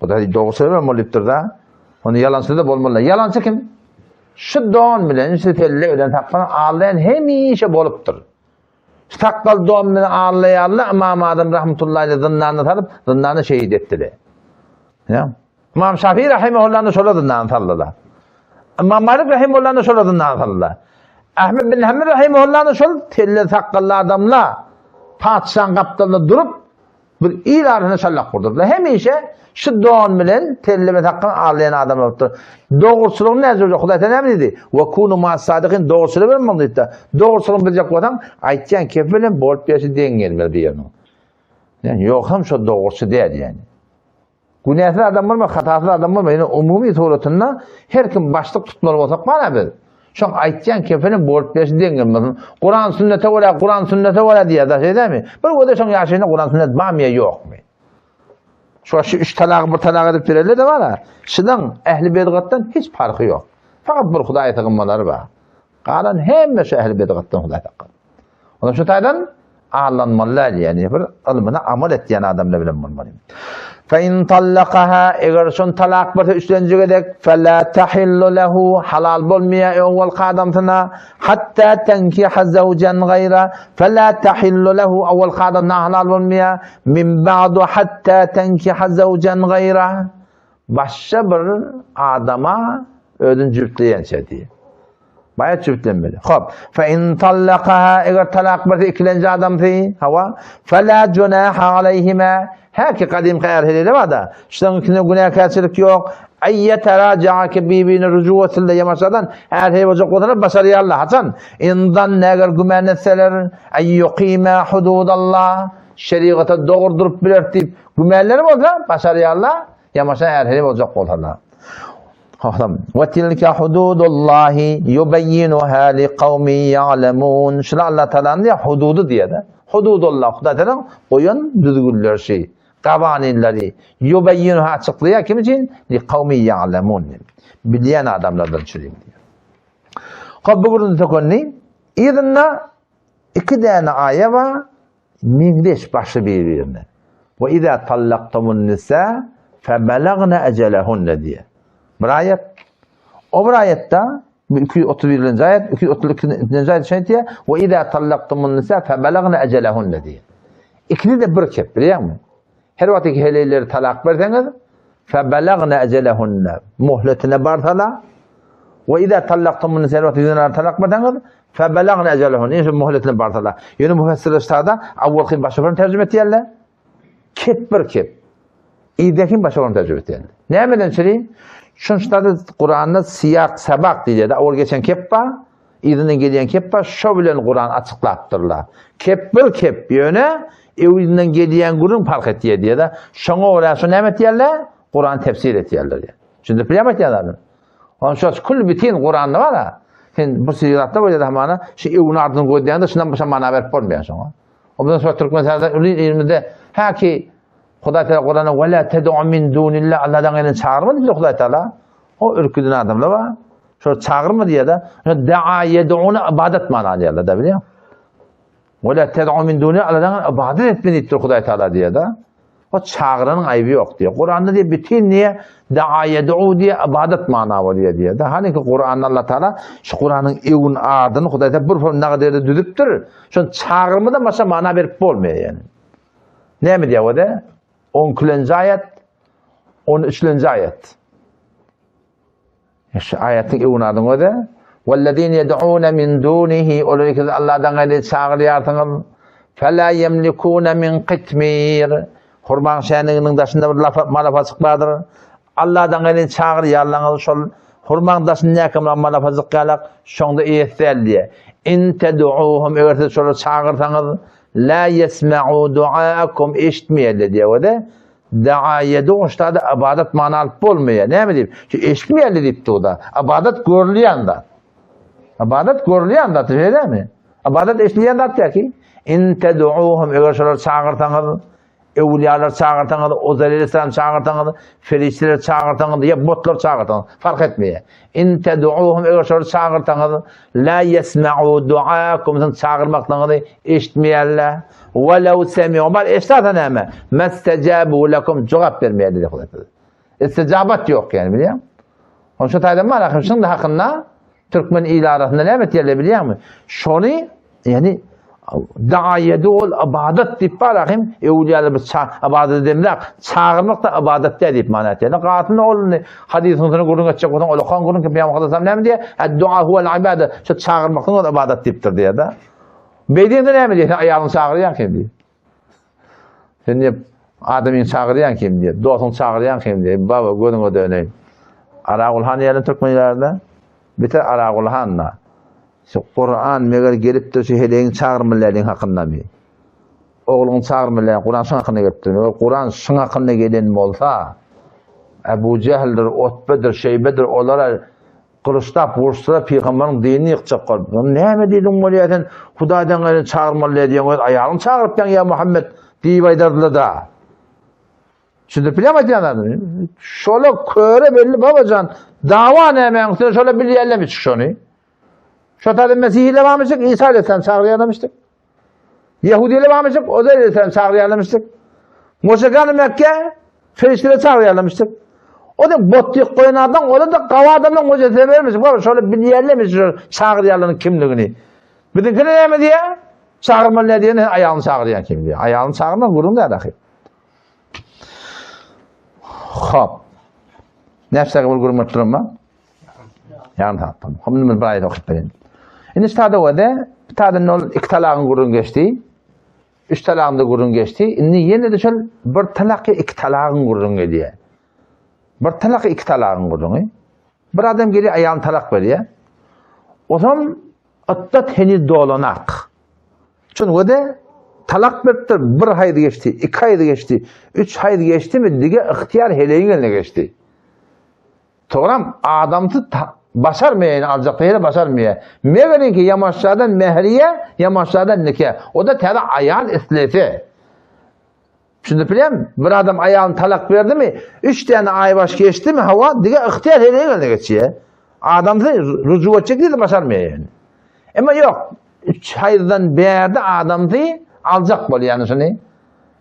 Hudaý dogruçylar bilen bol diýipdir da. Ony ýalançylar da bolmaly. Ýalançy kim? Şu don bilen, şu selle bilen saklanan aldaýan hemişe bolupdyr. Şu sakgal don bilen aldaýanlar Ymam Azam rahmetullahi aleyh zyndanda salyp, zyndanda şehit etdiler. Ya. Ymam Şafii rahimehullahny şola zyndana saldylar. Ymam Malik rahimehullahny şola zyndana saldylar. Ahmed bin Hanbel rahimehullahny şol selle sakgally adamlar patyşaň gapdalynda durup Bir il arasynda şallak gurdurdylar. Hemişe şu don bilen telleme sakgan ağlayan adam bolupdyr. Dogruçylygyny näce bolacak? Hudaý sen näme diýdi? Ve kunu ma sadikin dogruçylyk bilen bol diýdi. Dogruçylygyny biljek bolsaň, aýtýan kepi bilen bolup berşi deň gelmeli bir ýeriniň. Yani ýogsam şo dogruçy däl yani. Günäsiz adam bolmaz, hatasyz adam bolmaz. Ýöne umumy suratynda her kim başlyk tutmaly bolsak bar biz. Şoň aýtýan kefenim bolup berşi deň gelmesin. Kuran sünnete görä, Kuran sünnete görä diýýär, da şeýdemi? Bir göze şoň ýaşaýşynda Kuran sünnet barmy ýa ýokmy? Şu şu üç talagy bir talak edip bererler de bar. Şudan ähli bedgatdan hiç parhy ýok. Fakat bir Hudaýa sygynmalary bar. Galan hemme şu ähli bedgatdan Hudaý saklasyn. Onuň şu taýdan aldanmaly däl, ýagny bir ylmyna amal etýän adamlar bilen bolmaly. Fe in tallakaha eger şon talak berse üçlenji gezek fe la tahillu lehu halal bolmaýar öwwelki adamsyna hatta tenkiha zawjan gaýra fe la tahillu lehu awwelki adamyna halal bolmaýar min ba'du hatta tenkiha zawjan gaýra başga bir adama özüni jübtleýänçä diýýär. Baýat jübtlenmeli. Hop. Fe in tallakaha eger talak berse ikilenji adamsy, hawa, fe la junaha aleyhima. Häki gadymky är helele bar-da. Şunuň ikisinde günäkärçilik ýok. Ay yeteraca'a ki bibini rucu etsinler ýamaşadan är heleý boljak bolsalar başarýarlar. Haçan? In zanne eger güman etseler, ay yuqima hududallah. Şerigata dogry durup biler diýip gümanleri bolsa başarýarlar. Ýamaşa är heleý boljak bolsalar. Hohlam. Ve tilke hududullahi yubayyinuha liqawmin ya'lemun. Şuna Allah Taala'nın diýe hududy diýe-de. Hududullah Hudaý Taala goýan düzgünleri şi, gawaninleri yubayyinuha açyklaýar kim üçin? Liqawmin ya'lemun. Bilýän adamlardan üçin diýýär. Hop bu gürrüň sökendi. Yzynda iki däne aýa bar. Meňzeş başy bir-birine. Ve izâ tallaktumun nisâ febelagna ecelehunne diýýär. Bir aýat. O bir aýatda bu 231-nji aýat, 232-nji aýat şeýle diýýär. Ve izâ tallaktumun nisâ febelagna ecelehunne diýýär. Ikisi de bir kep, bilýäňmi? Her wagt iki heleýleri talak berseňiz, febelagna ecelehunne muhletine barsala, we iza tallaktumun nisa her wagt ýüzüne talak berseňiz, febelagna ecelehunne ýene şu muhletine barsala. Ýöne müfessirler ştada awwalky başga birini terjime etýärler. Kep bir kep. Idäkin başga birini terjime etýärler. Nämeden çyry? Şunçda-da Kuranda syýak sabak diýilýär. Owal geçen kep bar, yzyndan gelýän kep bar, şo bilen Kuran açyklapdyrlar. Kep bir kep, ýöne yzyndan gelýän gürrüň parh etýär diýýär-de. Şoňa görä şo näme etýärler? Kuran tefsir etýärler diýýär. Düşündirip bilýärmi aýtýan zadymy? Onuň şo kül bitin Kuranda bar-a. Sen bir syýatda bolýar hamana, şu öwün ardyny gözleýäňde şundan başga mana berip bolmaýar şoňa. Ondan soň türkmen sazda uly ilmide haki Hudaý Teala Kuranda we la ted'u min dunillah Allahdan gaýryny çagyrma diýdi Hudaý Teala. O ürküden adamlar bar. Şol çagyrma diýýär-de. Şo da'a yed'una ibadet mana diýýärler-de bilýän. We la ted'u min dunillah Allahdan gaýry ibadet etme diýipdir Hudaý Teala diýýär-de. O çagyranyň aýby ýok diýýär. Kuranda diýip bütin diýe da'a yed'u diýe ibadet mana bolýar diýýär-de. Halyki Kuranda Allah Teala şu Kuranyň ewün adyny Hudaý Teala bir form nagada düzüpdir. Şony çagyrmadan başga mana berip bolmaýar ýani. Näme diýýär o-da? On ikilenji aýat, on üçlenji aýat. Şu aýatyň öwün adyň özi. Wellezine yed'un min dunihi olar ki Allahdan gaýry çagyrýarsyňyz. Fela yemlikuna min qitmir. Hurmaň şäniginiň daşynda bir lafa malafajyk bardyr. Allahdan gaýry çagyrýarlaňyz şol hurmaň daşyndaky malafajyk ýalak şoňda eýesi däl diýe. In ted'uhum eger siz şolary çagyrsaňyz La ýesme'u duaakum eşitmeýärler diýýär we-de daa ýed'u ştada ybadat many alyp bolmaýar. Näme diýip? Şu eşitmeýärler diýip dur-da. Ybadat görülýän zat. Ybadat görülýän zat, şeýlemi? Ybadat eşidilýän zat däl ki. In ted'uhum eger şolary çagyrsaňyz Öwülýalary çagyrsaňyz, Uzair aleyhisselam çagyrsaňyz, ferişdeleri çagyrsaňyz ýa botlary çagyrsaňyz, fark etmeýär. In ted'uhum eger şolary çagyrsaňyz, la yesma'u duaakum siziň çagyrmaklygyňyzy eşitmeýärler. We lew semi'u bar eşitse näme? Mestejabu lekum jogap bermeýärler diýip Hudaý. Istijabat ýok ýani bilýäň. Onuň şu taýdan bar ahym şuň hakynda Türkmen il arasynda näme etýärler bilýäňmi? Şony ýani daa ýedul ibadat diýip bar ahym öwülýalar biz ça ibadat edemzak çagyrmak da ibadat däl diýip mana etýärler. Gasynda ol indi hadysyň üstüne gürrüň etjek bolsaň ol okan gürrüň ki Pygamber sallallahu näme diýýär? Ad-dua huwal ibada. Şu çagyrmakdan ol ibadat diýipdir diýýär-de. Beýdende näme diýýär? Sen aýalyňy çagyrýaň kim diýýär. Sen diýip, adamyny çagyrýaň kim diýip, dostuňy çagyrýaň kim diýip, baba gözüňe döneýin. Aragul han diýýärler türkmenlerde. Biter Aragul han da. Şu Kuran meger gelipdir şu heleýiň çagyrmalyň hakyndamy? Ogluň çagyrmaly, Kuran şuň hakynda gelipdir. Meger Kuran şuň hakynda gelen bolsa, Ebu Jehldir, Otbedir, Şeýbedir, olara Gylyçlap uruşdylar pygamberiň dinini ýykjak bolup. Näme diýdiň bolýar sen Hudaýdan gaýry çagyrmaly diýen öz aýalyňy çagyrypdyň ýa Muhammet diýip aýdardylar-da. Düşündirip bilýärmi aýdýan zadymy? Şola köre belli babajan. Dawa nämäň üstüne şola bilýärlermi şony? Şo taýda Mesihiler barmyşyk, Isa aleyhisselam çagyrýarlarmyşdyk. Ýehudiler barmyşyk, Uzeýr aleyhisselam çagyrýarlarmyşdyk. Muşrikany Mekge perişdeler çagyrýarlarmyşdyk. O da bot ýyk goýan adam, ola da gawa adamdan mujize bermiş. Baba şoly bilýärlermiş şu çagyrýarlaryň kimligini. Biziňki näme diýýär? Çagyrmaly näme diýen, aýalyny çagyrýan kim diýýär. Aýalyny çagyrma gürrüň däl ahy. Hop. Näçe bir gürrüň berip duranma? Ýarym saat boldy. Hop, indi bir aýat okyp bereýin. Indi şu taýda wede, bir taýdan ol iki talagyň gürrüň geçdi. Üç talagyň da gürrüň geçdi. Indi ýene-de şol bir talak ýa iki talagyň gürrüň gelýär. Bir talak iki talagyň gürrüňi. Bir adam gelýär, aýalyny talak berýär. Otam ytdat heniz dolanak. Çünki-de talak beripdir, bir haýyz geçdi, iki haýyz geçdi, üç haýyz geçdimi, dige ygtyýar heleýiň eline geçdi. Togram adamsy başarmaýan aljak ýere başarmaýar. Megerinki ýamaşjadan mähriýe, ýamaşjadan nike. O da täze aýal islese. Düşünip bilýärmi? Bir adam aýalyny talak berdimi, üç däne aýbaş geçdimi, hawa, dige ygtyýar heleýiň eline geçýär. Adamsy rüju etjek diýse başarmaýar ýani. Emma ýok, üç haýyzdan bärde adamsy aljak bolýar şuny.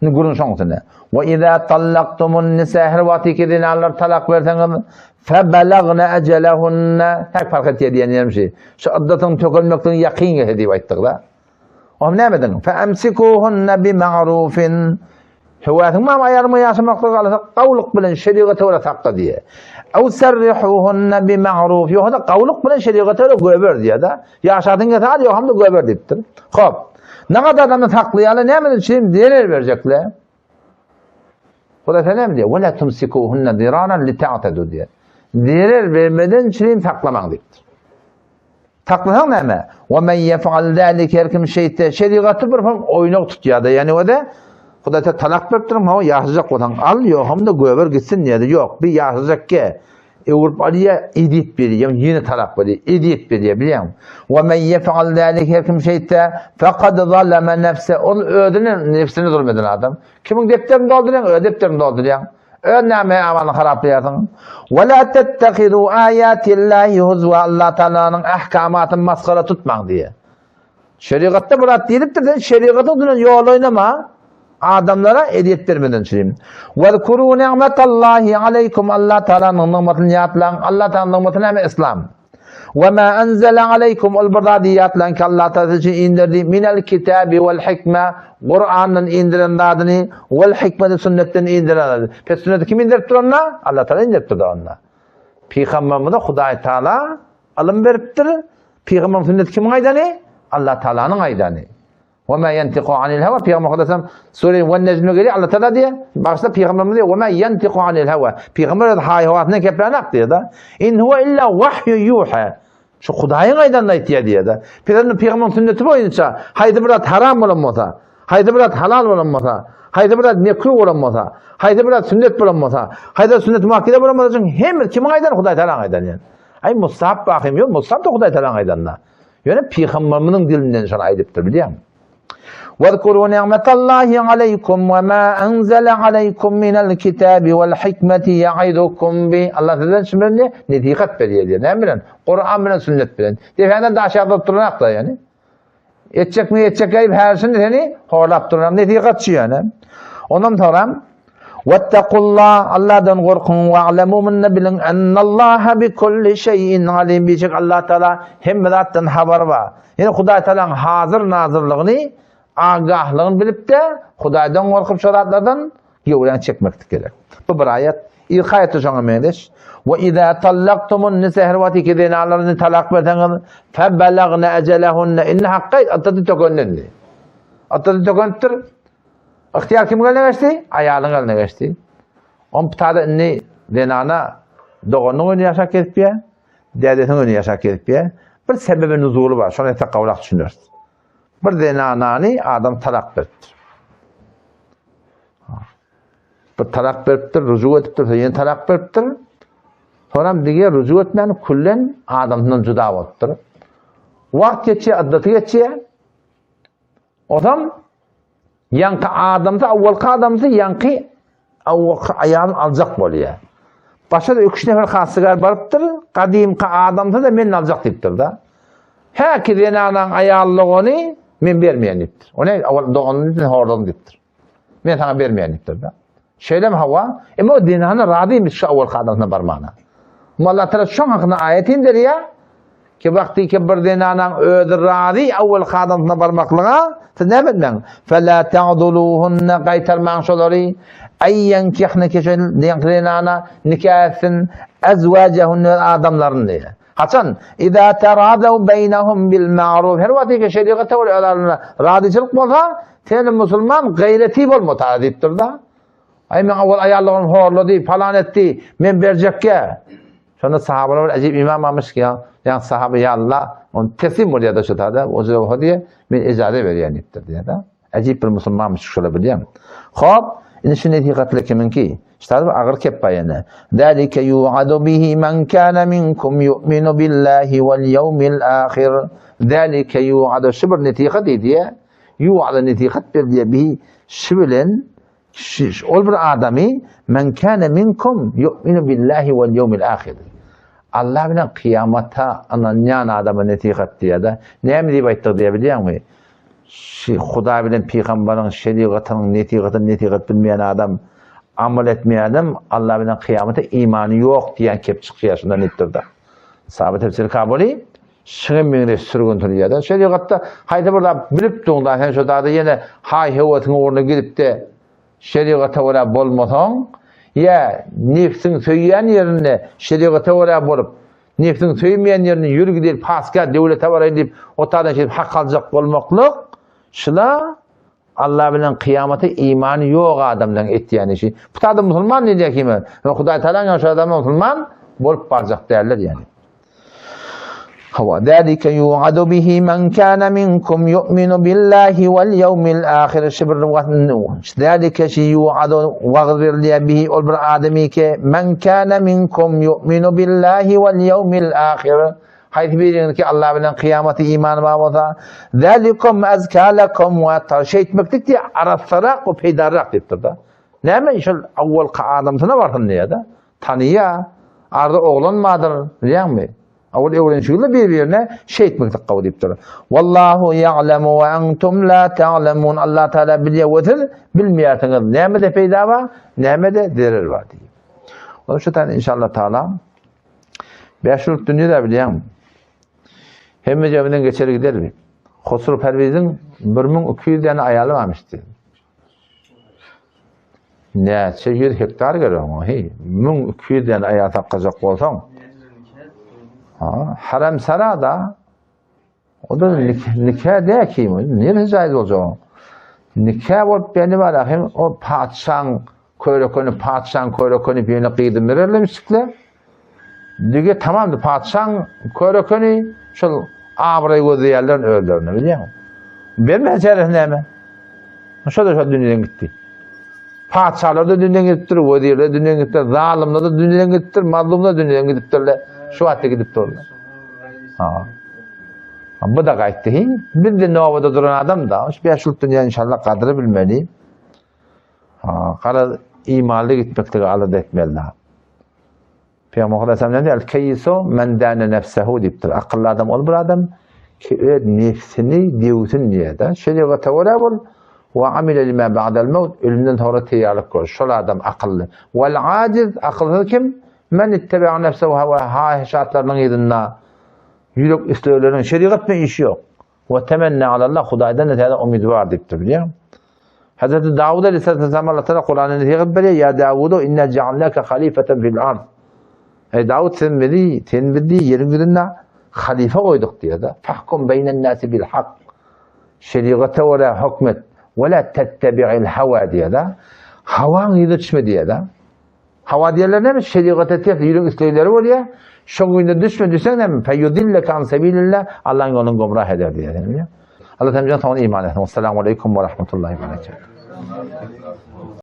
Indi gürrüň şoň üstünde. Wa iza tallaktumun nisa her wagty ki zenanlar talak berseňiz, febelagna ejelehunna hek fark etýär diýen ýerim şu. Şu iddatyň tökelmekligiň ýakyn gelse diýip aýtdyk-da. Ohm näme ediň? Fe emsikuhunna bi ma'rufin. Höwäsiň mam aýalyňa ýaşamaklygy galsa, gawlyk bilen şerigata görä sakla diýýär. Ew serrihuhunna bi ma'ruf. Ýogsa gawlyk bilen şerigata görä göber diýýär-de. Ýaşadyň gelse al, ýogsam-da göber diýipdir. Hop. Nagat adamny saklaýarlar, näme üçin zerer berjekler? Hudaý näme diýýär? Wala tumsikuhunna ziraran li ta'tadu diýýär. Zerer bermeden çirin saklamaň diýipdir. Saklasaň näme? Ve men yef'al zalik her kim şeýtse, şerigaty bir hom oýnak tutýar-da, ýani o-da Hudaý ta talak beripdir, hawa ýaşajak bolsaň al, ýoham-da göber gitsin diýýär. Ýok, bir ýaşajak ge. Öwrüp alýar, ezýet berýär, ýene talak berýär, ezýet berýär, bilýäňmi? Ve men yef'al zalik her kim şeýtse, fekad zalama nefse, ol özüne nefsine zulum eden adam. Kimiň depderini doldurýaň, öz depderini doldurýaň. Öz näme amalyny haraplaýarsyň? Ve la tettehizu ayatillahi huzwa Allah Taalanyň ahkamatyny masgara tutmaň diýýär. Şerigatda bir zat diýlipdir, sen şerigatyň üstünden ýol oýnama, adamlara ezýet bermeden çürim. Wezkuru ni'metallahi aleýkum Allah Taalanyň nygmatyny ýatlaň. Allah Taalanyň nygmaty näme? Islam. Ve ma enzele aleýkum ol bir zady ýatlaň ki Allah Taala siz üçin inderdi minel kitabi vel hikme Kurandan indiren zadyny vel hikmeti sünnetden indiren zadyny. Pes sünneti kim indiripdir onda? Allah Taala indiripdir onda. Pygamberimize Hudaý Taala ylym beripdir. Pygamberiň sünneti kimiň aýdany? Allah Taalanyň aýdany. Ve ma ýentiku anil hawa Pygamber Hudaýam sure Wen Nejme gelýär Allah Taala diýär. Başda pygamberimiz diýär, Ve ma ýentiku anil hawa. Pygamber öz haý-hawasyndan keplänak diýär-de. In huwa illa wahyu ýuha. Şu Hudaýyň aýdanyny aýtýar diýär-de. Pygamber pygamberiň sünneti boýunça haýsy bir zat haram bolan bolsa, haýsy bir zat halal bolan bolsa, haýsy bir zat mekruh bolan bolsa, haýsy bir zat sünnet bolan bolsa, haýsy sünnet muakkede bolan bolsa, hemme kimiň aýdany Hudaý Taalanyň aýdany. Aý mustahap bahym ýok, mustahap da Hudaý Taalanyň aýdanyna. Ýöne pygamberimiziň dilinden şony aýdypdyr, bilýäňmi? Wezkuru ni'metallahi aleýkum we ma enzele aleýkum minel kitabi wel hikmeti ýaidukum bi. Allah sizden şu bilen ne? Nesihat berýär diýär. Näme bilen? Kur'an bilen, sünnet bilen. Depänden daş ýagdyryp duranakda ýani. Etjekmi etjek aýyp her şini seni horlap duran nesihatçy ýöne. Ondan soňra Wettakullah Allahdan gorkuň we alemu munna biliň ennallaha bi kulli şeyin alim biçek Allah Taala hemme zatdan habar bar. Ýani Hudaý Taalanyň hazır nazyrlygyny, agahlygyny bilip-de Hudaýdan gorkup şo zatlardan Göwräňi çekmeklik gerek. Bu bir aýat. Irki aýatda şoňa meňzeş. Ve iza tallaktumun nisa her wagt iki zenanlaryny talak berseňiz, fe balagne ejelehunne indi hakka atada tökenden. Atada tökenipdir. Ihtiýar kimiň eline geçdi? Aýalyň eline geçdi. On pitada indi zenana doganynyň öýünde ýaşap gezipýär, dädesiniň öýünde ýaşap gezipýär. Bir sebebi nuzuly bar, şony etse gowrak düşüneris. Bir zenanany adam talak beripdir. Bir talak beripdir, rüju edipdir, ýene talak beripdir. Soňam dige rüju etmän küllen adamdan juda bolupdyr. Wagt geçýär, addaty geçýär. Ozam ýaňky adamsy, awwalky adamsy ýaňky awwalky aýalyny aljak bolýar. Başa-da üç nefer hasygar barypdyr, gadymky adamsy-da men aljak diýipdir-de. Häki zenanaň aýallygyny men bermeýän diýipdir. O ne awwal doganyny sen horladyň diýipdir. Men saňa bermeýän diýipdir-de. Şeýlem hawa, emma o zenana razymy şu awwalky adamsyna barmana. Allah Taala şoň hakynda aýat inderýär. Ki wagty ki bir zenanaň özi razy awwalky adamsyna barmaklyga, siz näme etmäň? Fela ta'duluhunna gaýtarmaň şolary. Ayyankihne ki şol zenana nikah etsin azwajahunna adamlaryny diýär. Haçan? Iza teradaw beýnehum bil ma'ruf. Her wagty ki şerigatda görä aralarynda razyçylyk bolsa, sen musulman gaýraty bolma ta diýipdir-da. Aý men awal aýallygym horlady, palan etdi, men berjekge. Şonda sahabalar bir ajip imam almyş ki, ýa sahaba ýa Allah, on teslim bolýar da şu tada, o jogap diýe, men ejaze berýän diýipdir diýe-de. Ajip bir musulmanmyş şola bilýän. Hop, indi şu nesihatly kimiňki? Ştazy agyr kep bar ýene. Zalike yu'adu bihi men kana minkum yu'minu billahi wal yawmil ahir. Zalike yu'adu şu bir nesihat diýe, yu'adu nesihat berdi bihi şu bilen Ol bir adamy men kana minkum yu'minu billahi wal yawmil ahir. Allah bilen kyýamata ynanýan adama nesihat diýýär-de. Näme diýip aýtdyk diýe bilýäňmi? Şi Hudaý bilen pygamberiň şerigatynyň nesihatyny nesihat bilmeýän adam, amal etmeýän adam Allah bilen kyýamata imany ýok diýen kep çykýar şundan diýipdir-de. Sahabe tefsiri Kabuly şiňe meňzeş sürgün sürýär-de. Şerigatda haýsy bir zat bilip durň-da, sen şo zada ýene haý-höwesiň ugruna gidip-de şerigata görä bolmasaň, ýa nebsiň söýýän ýerinde şerigata görä bolup, nebsiň söýmeýän ýerinde ýür gideli paska döwlete baraýyn diýip, o taýdan şeýdip hak aljak bolmaklyk, şula Allah bilen kyýamata imany ýok adamlaryň etýän işi. Bu taýda musulman diýilýär kime? We Hudaý Tagalaň ýa şu adama musulman? bolup barjak däldir ýani. Hawa, zalika yu'adu bihi men kana minkum yu'minu billahi wal yawmil ahir şibir Zalika şi yu'adu wagz berilýär bihi ol bir adamy ki men kana minkum yu'minu billahi wal yawmil ahir Haýsy biriňiz ki Allah bilen kyýamata imany bar bolsa, zalikum azka lakum we athar şeýtmeklik diýýär arassarak we peýdalyrak diýipdir-de. Näme şol awwalky adamsyna barsyn diýýär-de. Tanyýa, arda oglan bardyr, bilýäňmi? Awal öwrenişiginde bir-birine şeýtmeklik gowy diýipdir. Wallahu ýa'lemu we entum la ta'lemun. Allah Taala bilýär we siz bilmeýärsiňiz. Nämede peýda bar, nämede zerer bar diýip. Onuň üçin inşallah Taala Bäş ýyllyk dünýe-dä bilýäňmi? Hemme jeminden geçer gider bi. Hosrow Perwiziň 1200 däne aýaly barmyş diýdi. Näçe ýüz hektar gerek oňa, heý, 1200 däne aýal saklajak bolsaň. Ha, haram sara-da. O da nika dä kim, niresi jaýyz boljak oň? Nika bolup beni bar hem o patyşaň körekeni, patyşaň körekeni ýene gyzyny bererlemişdikler. Dige tamamdy patyşaň körekeni şol abraý gözleýärler özlerine bilýäňmi? Bermese çäresi näme? Şo da şol dünýeden gitdi. Patyşalar da dünýeden gidipdir, wezirler dünýeden gidipdir, zalymlar da dünýeden gidipdir, mazlumlar da dünýeden gidipdirler. Şu wagtda gidip durlar. Ha. Bu da gaýtdy. Hi, biz de nowada duran adam da. Şu beş ýyllyk dünýä inşallah gadyry bilmeli. Ha, gara imanly gitmeklige alada etmeli. Peygamber Aleyhisselam näme diýýär? Keýisu men dane nefsehu diýipdir. Akylly adam ol bir adam ki öz nefsini dewsin diýýär-de. Şeriata görä bol we amile lima ba'dal maut ölümden soňra teýýarlyk gör. Şol adam akylly. Wal ajiz akylsyz kim? Men ittebe'a nefsehu hawa haşatlarynyň yzynda ýürek islegleriniň şerigat bilen işi ýok. We temenne alallah Hudaýdan da täze umydy bar diýipdir bilýäňmi? Hazreti Dawud aleyhisselam Allah Teala Kur'an'da nesihat berýär, Ya Dawudu inna ja'alnaka halifatan fil ard. Ey Dawud sen bizi, sen bizi ýeriň ýüzünde halife goýduk diýýär-de. Fahkum beýnen nasi bil hak. Şeriata görä hukmet. We la tettebi'il hawa diýýär-de. Hawaň ýüzüne düşme diýýär-de. Hawa diýerler näme? Şerigata ters ýürek islegleri bolýar. Şoň ýüzüne düşme düşseň näme? Feýudilleke an sebilillah. Allahyň ýolundan gomrah eder diýýär. Allah tamjan soňuna iman etsin. Assalamu aleýkum we rahmetullahi we berekatuh.